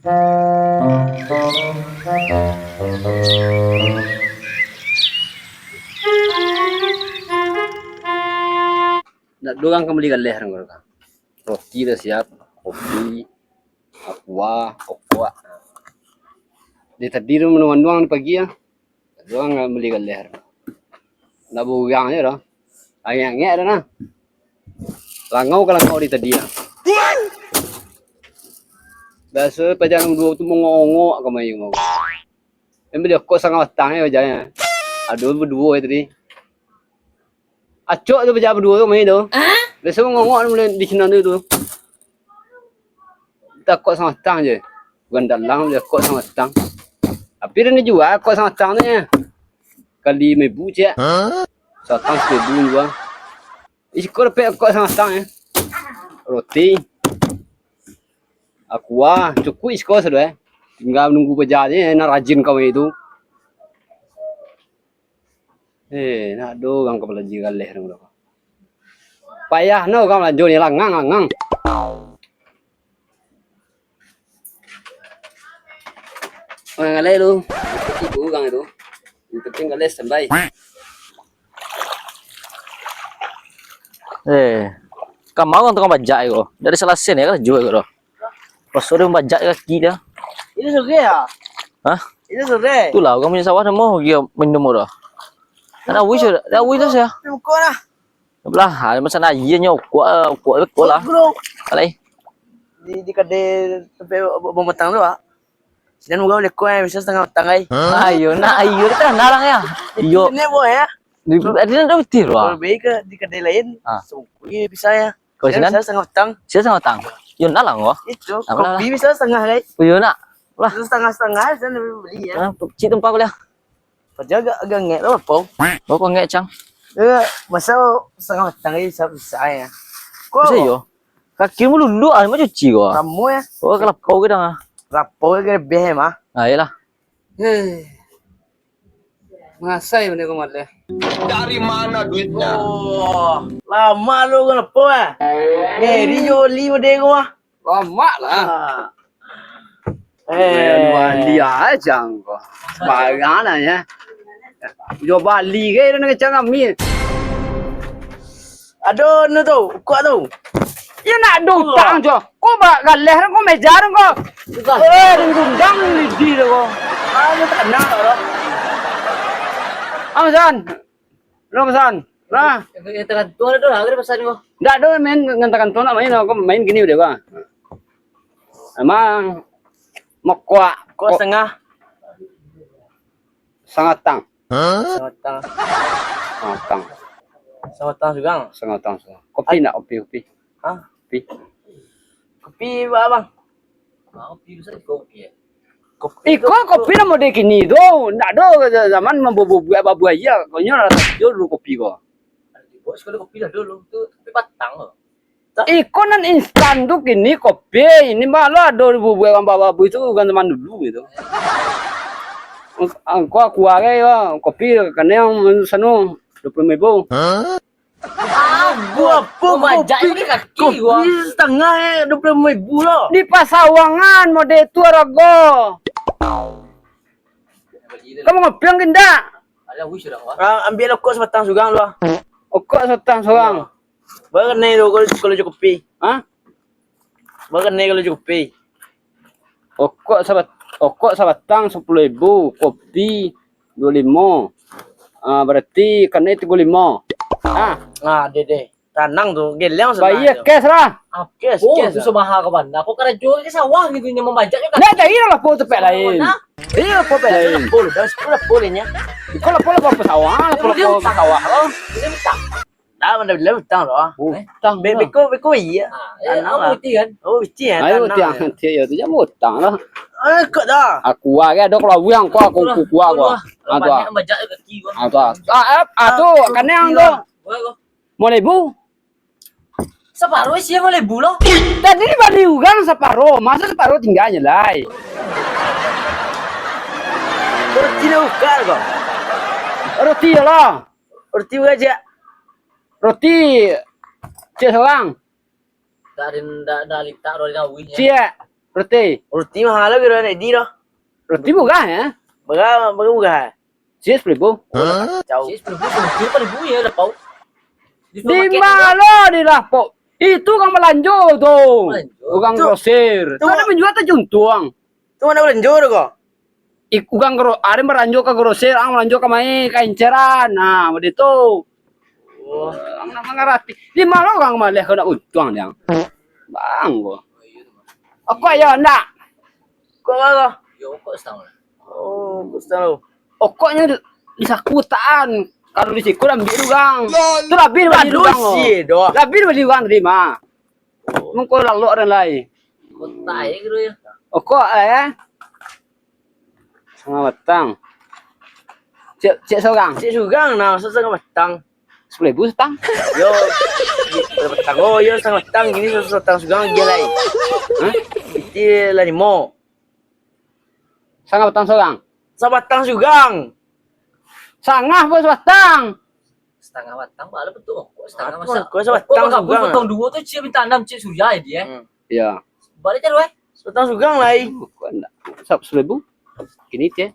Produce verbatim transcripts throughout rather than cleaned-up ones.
Ndak ado urang ka bali galeh urang ka. Roti lah siap, kopi, aqua, kokok. Dari tadi tu manduang-manduang di pagi ah. Ndak ado urang ka bali galeh. Ndak baurang je dah. Angek-angek dah nah. Langau ka langau dari tadi ah. Biaso paja nan duo tu mangongok-ongok ka main. Nan bali rokok satangah batang je paja nyo. Ado baduo je tadi. Acok tu paja baduo tu main tu. Biaso mangongok mulai di sinan tu, tu. Mintak rokok satangah batang je. Bukan dalang, bali rokok satangah batang. Tapi dah dijua rokok satangah batang tu nyo. Kali limo ribu ciek. Satangah sapuluah ribu jua. Siko dapek rokok satangah batang nyo. Roti. Aqua, cukuik siko sado eh. Tingga nunggu paja je, nan rajin kami tu. Eh, ndak ado urang ka balaji galeh tu. Payah no urang balajo ni, langang, langang. Urang galeh tu, tibo urang tu. Yang penting galeh standby. Eh, kama urang tukang bajak ko. Dari salasai ni karajo ko doh. Raso dia bajak kaki dia. Itu sore ya? Hah? Itu sore. Itulah, urang punyo sawah namo dia minum dah. Nak awis dah, nak awis dah sia. Buka lah. Lah, ada masalah aia nyo, kuat, kuat, kuat lah. Bro. Alai. Di, di kadai tampek ba-, ba-, batang tu, Pak. Sinan murah baleh ko, eh, bisa satangah batang, ai. Ayo, nak, ayo, kita kenal lah, ya. Iyo. Ini, boy, ya. Di, di, di, di, di, Kalau beli ke di kadai lain, Ah. Sabungkuih bisa, ya. Kalau sinan? Bisa satangah batang. Sinan satangah batang. Yo, nak lah, ngah. Itu, Nak lah. Kopi bisa satangah, ai. Oh, yo, nak. Lah. Bisa satangah-satangah, sinan beli, ya. Ah, cik tumpah kuliah. Padahal agak, agak ngek lah, lapau. Bapak ngek, Cang? Ya, masa satangah batang ni bisa, bisa, ya. Kok Bisa, yo. Kaki mu luluk ah, mau cuci ko. Kamu, ya. Oh, ka lapau gadang ah. Lapau gadang lebih, mah. Ah, iyalah. Heh. Mangasai bana ko maleh. Dari mana duitnya? Oh, lama lu ka lapau, ah. Dari Joli bana ko, ah. Lama lah. Ah. Eh. Bali aja ko. Sembarang lah ya. Yo bali ke dengan macam kami. Ado anu tu, ukok tu. Yo nak ado utang jo. Ko ba galeh ko meja ko. Eh, dendang lidi ko. Anu tanah lo. Amazon. Lo pesan. Lah. Yang tergantung ada tu lah, ada pesan ko. Ndak ado main ngantakan tu nak main, aku main gini udah, Bang. Emang mokok Kok ko- setengah? Sangatang. Sangatang. Sangatang. Sangatang juga. Sangatang, sangatang. Kopi Ai- nak, kopi, kopi. Hah? Kopi. Kopi apa, Bang? Kopi bisa kopi ya. Kopi Iko tu kopi lah model kini tu. Ndak ado zaman mambubuak babu aia. Konyo lah tak dulu kopi ko. Dibuat sekali kopi lah dulu tu, tapi patang tu. Iko nan instan tu kini kopi. Ini malah ado dibubuak babu-babu itu bukan zaman dulu gitu. Angko aku agai yo, kopi kanai sanu dua puluh ribu. Hah? Abu apo Pemajak kopi, ni kaki kopi gua. Setengah eh, dua puluh lima ribu lo. Di pasawangan model tu harago. Kamu ngopi ang indak? Alah, wis sudah, wah. Ah, ambil rokok sebatang surang lo. Rokok sebatang surang. Bara kanai tu kalau, kalau jo kopi? Hah? Bara kanai kalau jo kopi? Okok sabat-, okok sabatang sapuluah ribu, kopi duo limo. Ah, berarti kanai tigo limo. Ah. Ah, deh, deh. Tanang tu, geleng Bayar sebelah tu. Cash lah. Ah, cash, Oh, cash tu lah. Samaha ka bana. Kok karajo ka sawah gitu, nyo mambajak nyo Nah, kaki. Dari lah lapor tempat Sawah lain. Mana? Iya, lapor tempat lain. Lapor dah, sepuluh lapor lainnya. Iko lapor, lapor ke sawah, lapor, Dia lapor ke utang. Sawah lo. Dia utang. Dah, mana bila utang lo. Utang Be-, lah. Beko, beko iya. Ah, eh, Tanang kamu lah. Uti kan? Oh, uti ya, Ayo, tanang tiang, ya. Tiang, ya, tu jangan utang lah. Eh, kok dah? Aku ah, ya, dok lah, wiang, kau aku, Itulah, aku, aku, aku, aku. Lah. Ah, tu, ah. Banyak bajak kaki gua. Ah, tu, ah. Ah, ah, tu, Ah, kanai ang iya. Tu. Gua, gua. Lima ribu. Saparo isi lima ribu lo. Tadi dibali urang saparo, masa saparo tinggalnyo lai? Roti nak buka ko? Roti yo lah. Roti bara ciek? Roti ciek surang. Dak ada, dak ada litak roti nawih, ya. Ciek. Roti. Roti mahal lah, kira nak di dah. Roti murah, ya? Berapa, berapa murah? Sis seribu. Hah? Kacau. Sis seribu, seribu, seribu ya, lapau. Di ma lo di lapau? Itu urang balanjo tu. Balanjo. Urang grosir. Tu, tu ada menjual tak juntuang? Tu mana balanjo tu kok? Urang gro-, ada balanjo ka grosir, urang balanjo ka main, ka enceran. Nah, baitu. Oh. Urang nak mangarati. Di ma lo urang maleh kau nak untuang, Jang? Bang, ko. Okok yo, ndak? Okok apo? Yo, okok setangah. Oh, okok setangah. Okoknyo di, di saku takan. Kalau di siko lah ambiak urang. Tu labih bali urang. Labih bali urang tadi mah. Mangko lalok dan lai. Kotak aja gitu ya. Okok, eh. Satangah batang. Cek, cek surang. Cek surang nah, satangah batang. Sapuluah ribu satang. Yo, satangah batang. Oh, yo, satangah batang. Ini satangah surang aja lai. Hah? Itu lah limo. Satangah batang surang. Sabatang surang. Satangah apo sabatang? Satangah batang, bala betul. Kok satangah batang? Kok sabatang surang? Potong duo tu, cik minta anam, cik Surya ya dia. Hmm. Iya. Balik cari, weh. Sabatang surang lai. Kok ndak? Sap-, seribu. Kini, cik.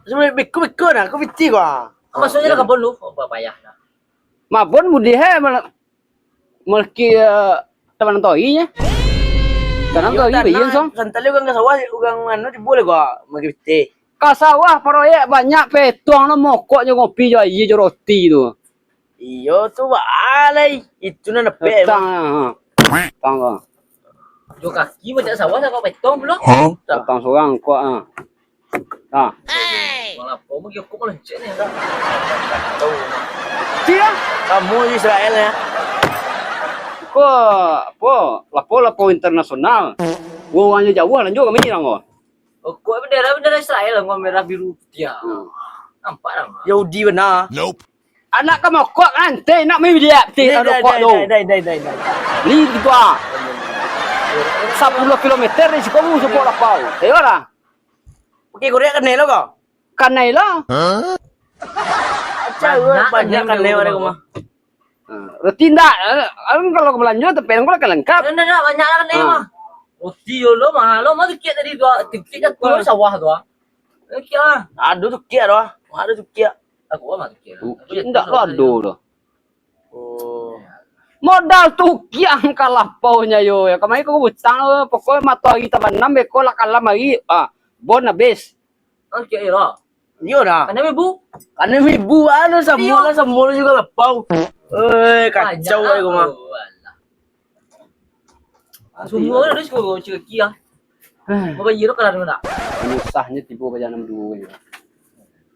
Seribu beko-beko nah, aku piti gua. Maksudnya lah kabon lu, oh, payah nah. Mabon budi he, malah Malaki, eh, taman toi nyo. Tanam toi, iyo, song. Santali urang ka sawah, urang anu tibo lai kok, magi pitih. Ka sawah proyek banyak, petuang lo mokok jo kopi jo aia jo roti tu. Iyo tu, baa lai. Itu nan dapek. Petang, ha. Petang ko. Jo kaki macam sawah dah kok petuang pulo. Petang surang kok, ha. Nah. Sia? Kamu Israel ya? Ko, apo? Lapor-lapor internasional. Wo, hanya jauah lanjut kami nang ko. Kok bendera, bendera Israel, warna merah biru putih. Hmm. Nampak dah. Yahudi bana. Anak ka mokok kan, teh nak main biliak, teh nak rokok tu. Dai, dai, dai, dai, dai. Li gitu ah. Sapuluah kilometer dari siko, mu, sapuluah lapau. Ayolah. Pakai korek kanai lo ko? Kanai lo. Hah? Acau, banyak kanai kanai wak di rumah. Ha, roti ndak, eh, kalau ka balanjo, tapi ko lah ka langkap. Ndak, ndak, banyak lah kanai mah. Roti yo lo, mahal lo, mah tukiak tadi tu, ah. Tukiak kan tu sawah tu, ah. Tukiak ah. Ado tukiak tu, ah. Ado tukiak. Aku mah tukiak. Tukiak ndak lo ado tu. Oh. Modal tukiak ka lapaunyo yo. Yo, kamari ko butang, pokoknyo matoari tabanam, beko lah kalam hari. Ah, bon habis. Kan kiai lah. Iyo dah. Kanai bibu. Kanai bibu, ado samua lah, samua juo lapau. Eh, kacau lah ko mah. Samua kan ado siko caki ah. Babayia tu kalau ado nak. Nyusahnyo tibo paja anam duo ko.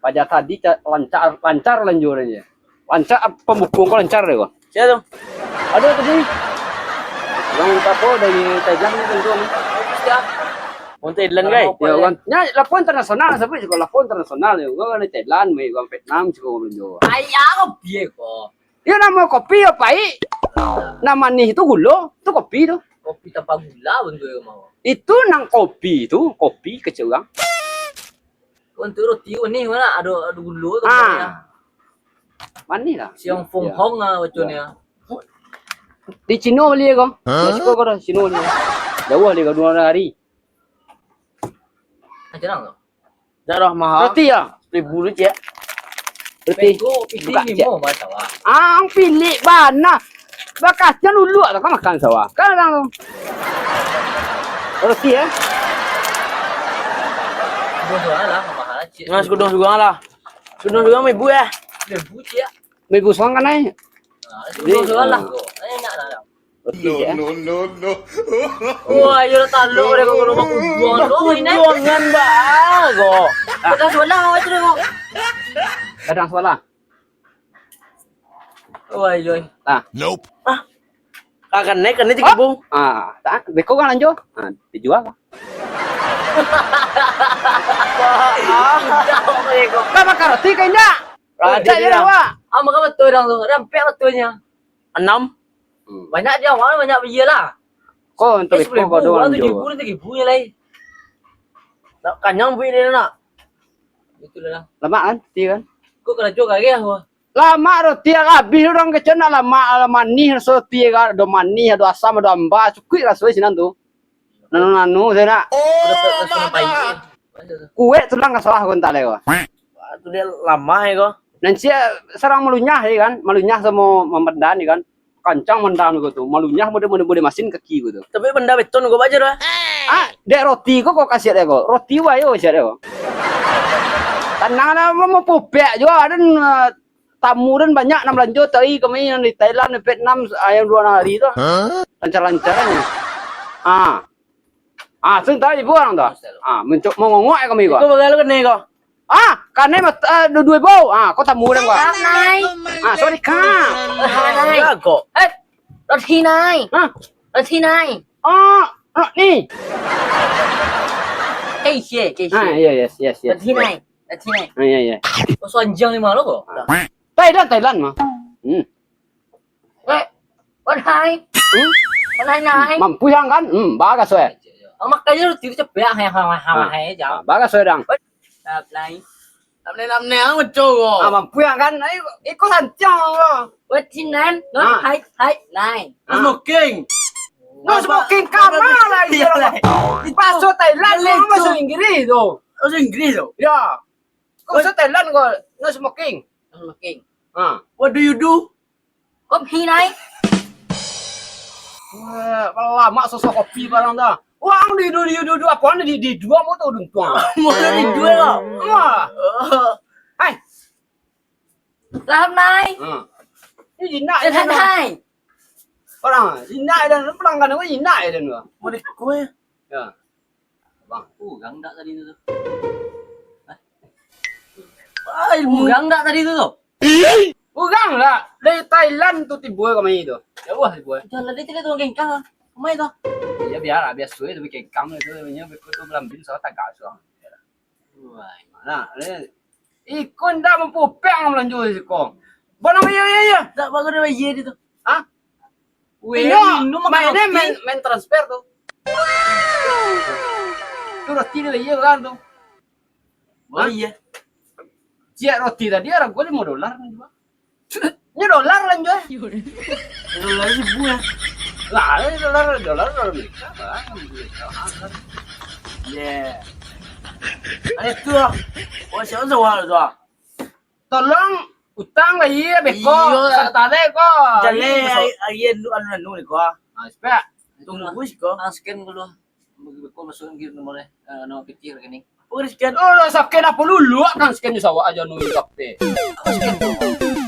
Paja tadi ca-, lancar, lancar lanjo nyo. Lancar, ap-, pambukuan ko lancar deh ko. Sia tu? Ado tadi. Urang apo dari Thailand ni tentu ni. Sia? Urang Thailand, gai? Yo, urang, nyo lapor internasional, sabuik juo lapor internasional yo. Urang dari Thailand, urang Vietnam, siko urang Indo. Ayah, piye ko? Yo, namo kopi yo paik. Nan manih tu gulo, tu kopi tu. Kopi tanpa gula bentuknyo mah. Itu nan kopi tu, kopi kecek urang. Untuk roti manih mah ado, ado gulo tu. Ah. Manih lah. Siang Fong Hong ah baconyo. Di Cino bali ko. Hah? Di siko ko dah Cino bali. Jauah bali ko duo hari. Macam mana tu? Dak dah mahal. Roti yo? Seribu tu, cek. Roti. Beko pitih limo mah sawah. Ah, ang pilik bana. Bakasian uluak tu kan makan sawah. Kan urang tu. Roti yo. Siguduang surang lah, mahal cek. Nah, siguduang surang lah. Siguduang surang ribu yo. Ribu cek. Ribu surang kanai. Nah, siguduang surang lah. Enak lah. Roti yo. No, no, no. Wah, iyo lah talok deh, kalau rumah kubuang tu, ini. Kubuangan, bah, ko. Kadang sualah, awak tu, ko. Kadang sualah. Wah, iyo. Ah. Nope. Ah. Kanai, kanai tigo ribu. Ah, tak, beko kan lanjo. Ah, dijual lah. Kan makan roti kan indak? Roti. Cak je lah, wak. Ah, makan betul orang tu. Rampek betulnyo. Anam. Hmm. Banyak dia, awak banyak beli lah. Ko untuk eh, beko ko doang. Tujuh ribu, tujuh ribu je lai. Nak kanyang buik dia nak. Itulah lah. Lamak kan, roti kan? Ko karajo kagak aku. Lamak roti, habis urang kecek nak lamak, manih raso roti kan, ado manih, ado asam, ado amba, cukuik raso sinan tu. Nanu-nanu sajo nak. Kuek tulang ka sawah ko, antah lai ko. Wah, tu dia lamah ya ko. Nan ciek sarang malunyah ya kan, malunyah samo mamandan ya kan. Kancang mandan ko tu, malunyah model-model masin kaki ko tu. Tapi benda beton ko baja dah. Ah, dek roti ko, ko kasiat dek ko. Roti wayo kasiat dek ko. Tanang lah, mau pupek juo, dan, eh, tamu dan banyak nan balanjo tadi kami nan di Thailand, di Vietnam, ayam dua hari tu. Lancar-lancar aja. Ah. Ah, sebentar ibu orang tu. Ah, mencok mongongok ya kami ko. Ko bagalu kene ko. Ah, kanai mat-, ah, du-, duo ribu. Ah, ko tamu dan ko. Nai. Ah, sorry, Kak. Nai. Ko. Eh, roti nai. Hah? Roti nai. Ah, roti. Kei sie, kei sie. Ah, iya, yes, yes, yes. Roti nai. Roti nai. Ah, iya, iya. Oh, so anjang ni malu ko. Thailand, Thailand mah. Hmm. Eh, wan hai. Hmm? Wan hai nai. Mampu yang kan? Hmm, bagas weh. Amak aja lu tiru cepet, hai, hai, hai, hai, hai, jauh. Ah, bagas weh, dang. Tap nai. Tap nai, tap nai, ang maco ko. Ah, mampu yang kan? Ai, iko santiang ko. Wet sinan, non Ah. hai, hai, nai. Ah. Smoking. No smoking, kama lah dia. Baso Thailand, baso Inggris tu. Baso Inggris tu. Ya. Kok baso Thailand ko, no smoking. No smoking. Ha. What do you do? Kopi nai. Wah, lama sosok kopi barang dah. Wah, ang di, di, di, di, di, apa ni di, di dua motor duntuang. Motor di dua lah. Wah. Hai. Lahap nai. Ha. Ini jinak ya. Hai. Orang jinak dan pelanggan apa jinak ya dan. Mau di kue. Ya. Bang, urang dak tadi tu? Hah? Ai, urang dak tadi tu, tu? Urang lah. Dari Thailand tu tibo kami tu. Jauh tibo. Jalan dia tidak tu gengkang lah. Kemai tu? Ya, biar lah, biar suai tu gengkang tu. Nya beko tu belambin soal tagak suang. Wah, nah, ni. Iko ndak mampupek ang balanjo siko. Bana bayia, iya, iya. Tak bagus dia bayia dia tu. Hah? Weh, inyo minum makan mainnya roti. Main, main transfer tu. Tu roti dia bayia kan tu. Oh, hah? Iya. Ciek roti tadi harga lima dolar kan juga. Ini dolar lah, Joy. Dolar ribu ya. Lah, ini dolar, dolar, dolar Amerika, Bang. Amerika mahal, kan? Yeah. Ada tu lah. Oh, siapa sawah tu ah? Tolong utang lah, iya, beko. Iya. Santai ko. Jaleh, iya, ai, ai, anu, anu, anu ni ko. Ah, spek. Tunggu sih ko. Ah, scan dulu. Beko masukin nomor, eh, nomor P T rekening. Oh, scan. Oh, lah, scan apa dulu, kan scan di sawah aja, anu, di kafe. Apa scan tu?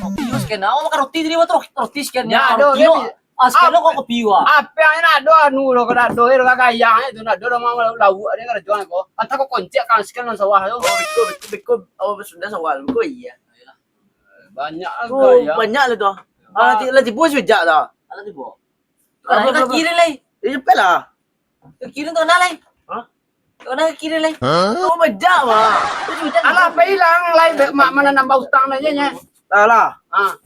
Kopi, scan. Awak makan roti tadi, apa tu? Roti scan. Ya, aduh, roti, dia lo. Ah, scan lo kok kopi, wah. Apa yang enak, aduh, anu, lo, kena, aduh, eh, lo, gayang, eh, tu, nak, aduh, lo, mau lauk, dia kerja, ko. Antah kok koncek, kan scan di sawah, tu. Oh, beko, beko, beko, awak sudah sawah, beko, iya. Banyak lah. Oh, gayang. Banyak lah tu. Ah, ti-, lah tibo sejak dah. Alah, tibo. Alah, apa, apa, kiri, apa? Lai. Eh, cepat lah. Ke kiri tu, nah, lai. Hah? Tu, nah, ke kiri, lai. Hah? Oh, bejak, Mak. Tu, tu, bejak. Alah, tu. Apa hilang, lai, be-, mak, mana nambah utang, lai, nya. Dah lah. Ha.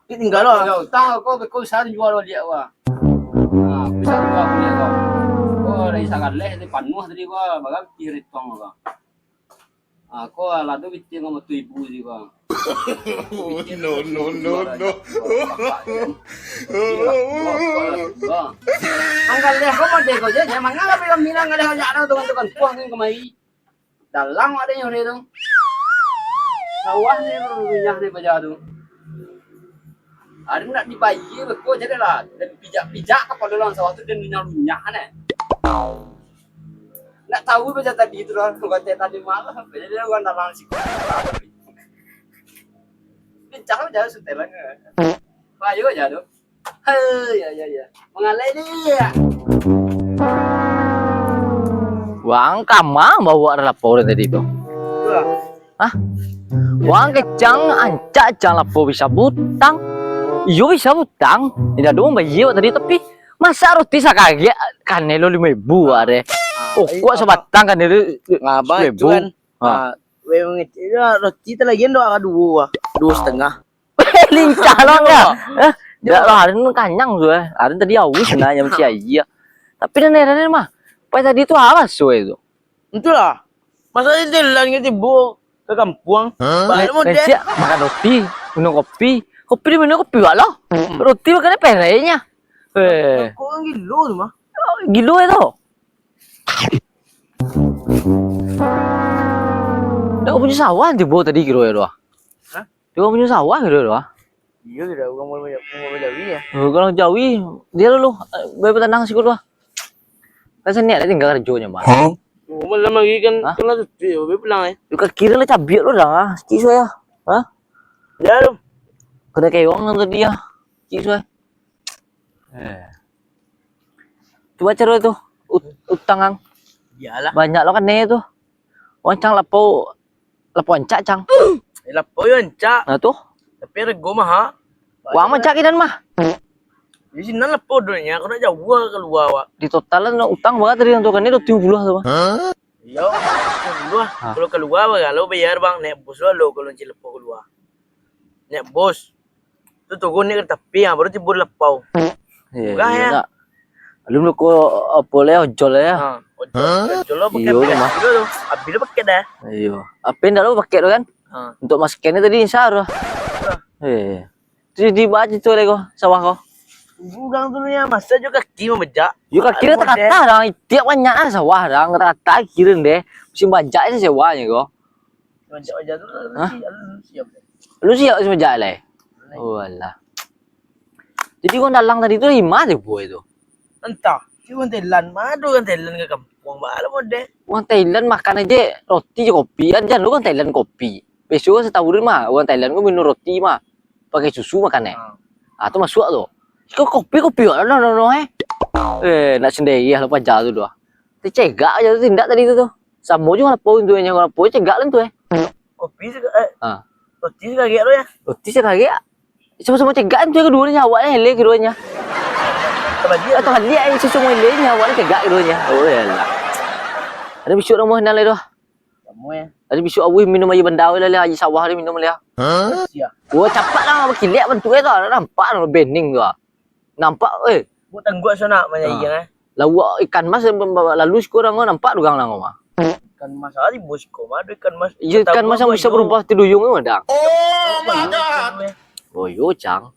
Dia tinggal lah. Ya, utang, kau, kau usaha jual balik, wah. Ha, usaha jual balik, kau. Kau dari Sagaleh, tadi panuh tadi, kau. Bagai kiri tong, kau. Ah, ko lah tu bitin ka moto ibu tu, Bang. No, no, no, no. Bang. Anggaleh ko mode ko je, jangan mangga bilang-bilang ngaleh ajak dah tu, kan, puang ni kemari. Dalam ada yang dia tu. Sawah ni, runyah ni baja tu. Ada nak dibayar ko jadi lah. Dan pijak-pijak kepala orang sawah tu, dia lunyah-lunyah ni. Nak tahu baca tadi tu lah, baca tadi malam, jadi dia orang dalam siku. Lincah baca setelan. Payo aja tu. Hei, ya, ya, ya. Mengalai dia. Wang kama bawa lapor tadi tu. Itulah. Hah? Wang kecang, ancak cang lapor bisa butang. Iyo bisa butang. Indak ado mambayia tadi, tapi masa roti sakagek kanai lo limo ribu, ah, deh. Ah, ukuak sabatang kanai lo limo ribu. Ngabah tu kan. Ha. Ah, weh, mangecek roti talagian dua, dua, dua setengah. Lincah lo nya. Eh, dak lah, hari ni kanyang tu, eh. Hari ni tadi aus nah, yang macam aia. Tapi dan heran mah, pas tadi tu awas, weh, tu. Itulah. Masa di jalan ke tibo ke kampuang. Hah? Balik model. Kecek makan roti, minum kopi. Kopi dia minum kopi wak lah. Hmm. Roti makan pereknya. Eh. Kok orang gilo tu mah? Gilo e tu. Dak punyo sawah tibo tadi kiro e tu ah. Hah? Tibo punyo sawah kiro e tu ah. Iyo, kiro urang mau, mau bajawi ya. Oh, kalau jawi, dia dulu, eh, bae batanang siko tu ah. Kan saniak dah tinggal karajo nyo mah. Hah? Oh, malam lagi kan, Hah? Kan lah tutup, bae pulang eh. Yo kaki lah cabiak tu dah, ah. Sikit suai ah. Hah? Ya tu. Kena keong lah tadi ah. Sikit suai. Eh. Tu baco tu, ut-, utang ang. Iyalah. Banyak lo kanai tu. Wancang lapau, lapau ancak, Cang. Eh, lapau yo ancak. Nah, tu. Tapi rego maha. Wang mancak kinan mah. Di sinan lapau dunia, kau nak jauah kalua, wak. Di totalan utang bara tadi tu, kan ni dua puluh tu, Bang. Iyo, dua puluh. Ha. Kalau kalua, bara lo bayar, Bang. Naik bus lo, lo kalau cik lapau kalua. Naik bus. Tu turun naik kereta api, ha, baru tibo di lapau. Iyo, murah, iyo, yo. Nak. Alun lo ko apo le, ojol le. Ha, ojol. Ojol lo pakai Iyo, aplikasi mah. Dulu tu. Abih lo pakai dah. Iyo. Apo ndak lo pakai tu kan? Ha. Untuk masukkan ni tadi insya Allah. Ha. Eh. Tu di bawah tu le ko, sawah ko. Urang tu ni masa jo kaki mamajak. Yo kaki dah takatah dah, itiak banyak ah sawah dah, takatah kira deh. Musim bajak se sewa nyo ko. Bajak-bajak tu Hah? Lu siap, lu siap. Lu siap musim bajak lai? Lai. Oh alah. Jadi urang dalang tadi tu dari ma tibo tu? Entah. Si urang Thailand, ma ado urang Thailand ka kampuang, baa lah model. Urang Thailand makan aje roti jo kopi, kan jan urang Thailand kopi. Biaso urang sataun mah, urang Thailand ko minum roti mah. Pakai susu makan eh. Ha. Ah, tu masuak tu. Iko kopi, kopi awak lah, no, no, eh. Eh, nak sendiri lah paja tu doh. Tacegak aja tu tindak tadi tu, tu. Samo jo lapau tu, nyo lapau cegak lah tu, eh. Kopi se-, eh, Ha. Roti sakagek tu ya? Roti sakagek. Samo-samo cegak tu kaduonyo, awak ni eleh kaduonyo. Terbalik. Atau balik ai susu eleh ni, awak ni cegak kaduonyo. Oh, yalah. Ado bisuak rumah nan lai tu. Kamu ya. Ado bisuak awak minum aia banda lai, aia sawah ni minum lai. Siap. Oh, capat lah, bakilek bantuak e tu, nampak tu, bening tu. Nampak, eh. Buat tangguak so nak manyayi, Ha. Eh. Lauak ikan mas, lalu siko urang nampak tu urang lah, mah. Ikan mas, ah, di bos ko, mah, ado ikan mas. Iyo, ikan mas yang bisa berubah tu duyung tu, dah. Oh my God. Oh, iyo, Cang.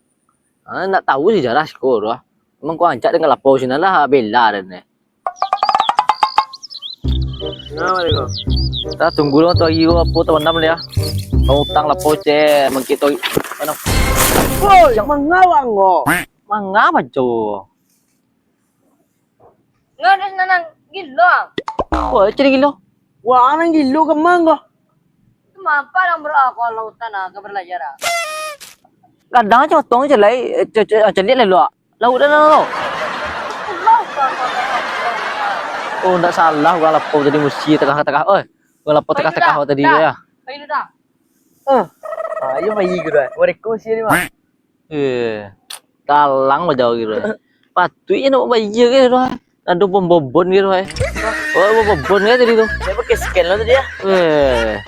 Ah, nak tahu sejarah siko tu, ah. Emang kau ancak dengan lapau sinan lah, bela dan, eh. Assalamualaikum. Dah tunggu lah tu lagi ko apo tu bandam dia. Kau utang lapau cek, mangkik tu. Mana? Woi, mangawang ko. Manga baco. Ngau dah nanang gilo ang. Wah, cari gilo. Wah, anang gilo kemang ko. Tu mampa nang bro, ah, kalau lautan, ah, ka balajar, ah. Kadang aja otong aja lai, eh, ce-, ce-, caliak lai lo, ah. Laut dah, lo. Pulau ka, ka, ka, ka, ka. Oh, ndak salah, urang lapau tadi musti tengah-tengah. Oi, urang lapau tengah-tengah tadi, dah. Ya. Pai lu dah. Eh. Ah, iyo pai guru, eh. Waalaikumsalam, Mak. Eh, talang lah jauh gitu, eh. Patuik je nak bayar ke tu, eh. Ado bom-bobon gitu, eh. Oh, bom-bobon ke tadi tu? Dia pakai scan lo tadi ya. Eh.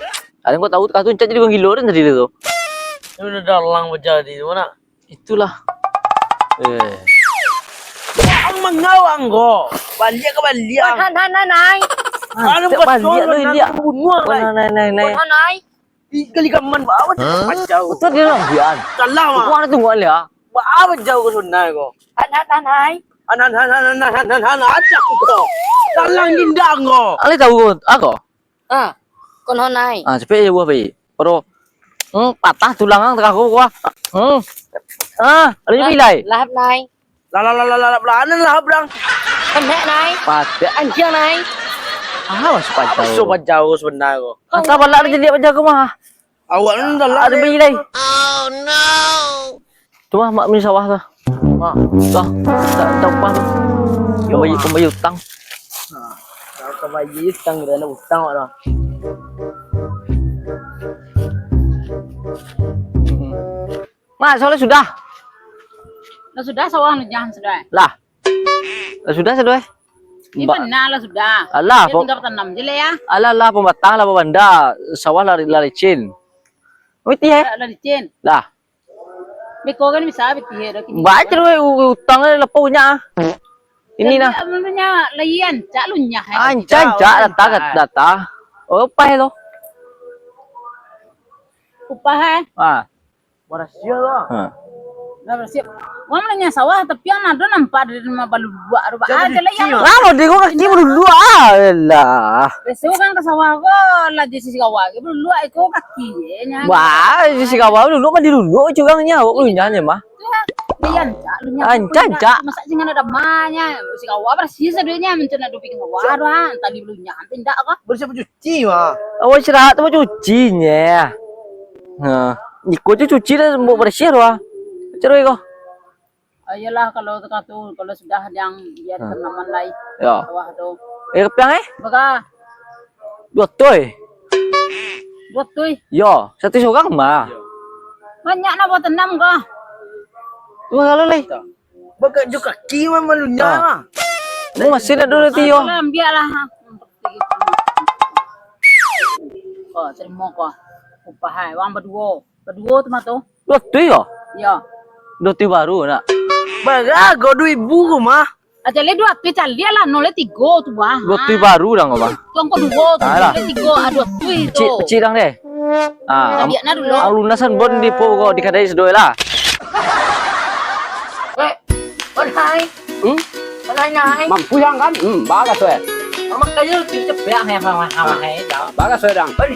Ada kau tahu, kau tu cak jadi urang gilo kan tadi tu. Ini udah dalang baja tadi tu, mana? Itulah. Eh. Ang mangawang ko. Baliak ka baliak. Han, han, han, nai. Ah, anu tak baliak tu, Iliak. Bunuh, nai, nai, nai. Han, nai. Ih, gali gaman bawa Hah? Pacau. Betul dia lah, Bian. Salah, Mak. Kau ada tunggu alih, ah. Bawa jauh ke sunai ko. Anak, anak, hai. Anak, anak, anak, anak, anak, anak, acak ko. Salah gindang ko. Alih tahu ko, ah, ko? Ah, kon ho nai. Ah, cepet je buah pai. Pero, hmm, patah tulang ang tengah ko, ko, ah. Hmm. Ah, alih pilai. Lahap nai. Lah, lah, lah, lah, lah, lah, lah, lah, lah, lah. Kenek, nai. Patek. Anjing, nai. Ah, masuk pajau. Masuk pajau sebenarnya ko. Entah balak dia jadi pajau ko mah. Awak ni dah lah. Ada beli lai. Oh, no. Tu mah, mak punya sawah tu. Mak. Dah, tak, tak apa tu. Yo, pembayar, mak. Pembayar utang. Nah, kau pembayar utang, kena utang awak dah. Hmm. Mak, soalnya sudah. Lah sudah sawah nu jangan sudah. Lah. Lah sudah, sudah. Ini ba- benar lah sudah. Alah, dia pom- tinggal tanam je lah ya. Alah, lah, pembatang lah, banda. Sawah lah, lah licin. Miti, eh? Lah, lah licin. Lah. Beko kan bisa, beti, eh, dah kini. Baca lu, u-, utang lah, lepas punya. Ini nah. Jadi, amunnya, lah iya, ancak lu nyah, eh. Ancak, ancak, ancak, datang, ancak. Datang. Oh, apa lo? Upah, eh? Ah. Marasiah lah. Ha. Lah, barasiah. Wang lah nyo sawah, tapi nan ado nampak dari rumah baluluak tu, baa aja lah, yo. Lah, ado ko kaki baluluak, ah, elah. Biaso urang ka sawah ko, lah di sisi sawah, baluluak iko kaki, yo, nyo. Wah, di sisi sawah baluluak mah diluluak, curang nyo, awak baluluak nyo mah. Tu lah. Iyo, ancak, lu nyo. Ancak, ancak. Masak jangan ado mah nyo. Sisi sawah barasiah sadonya, macam ado bikin sawah tu, ah. Tali baluluak nyo, indak ko. Barasiah bacuci, mah. Awak istirahat tu bacuci nyo. Nah, iko tu cuci dah, buek barasiah tu, ah. Caro ko. Ayolah, kalau tu, kalau sudah yang biar tanaman lai. Yo. Sawah tu. Eh, kapiang, eh? Baka. Duo ratuih. Duo ratuih. Yo, saratuih surang mah. Banyak nak buat tanam ko. Dua kali lai. Baka jo kaki mah baluluak nyo. Ah. Ni masih nak dulu, Tio. Alah, ambiak lah. Oh, tarimo ko. Upah ai, wang baduo. Baduo tu mah tu. Duo ratuih ko? Yo. Duo ratuih baru nak. Bara ko duo ribu ko mah? Ah, caliak duo ratuih, caliak lah, nol tigo tu, bah. Duo ratuih baru dah ko, bah. Tu angko duo tu, alah. Nol tigo, ah, duo ratuih tu. Picik, picik dang deh. Ah, caliak nak dulu. Ang lunasan bon di po ko, di kadai sado lah. Eh, alai. Hmm? Alai, nai. Mampu yang kan? Hmm, bagas, weh. Amak kayu tu cepiak, heh, heh, heh, heh, dah. Bagas, weh, dang. Oi.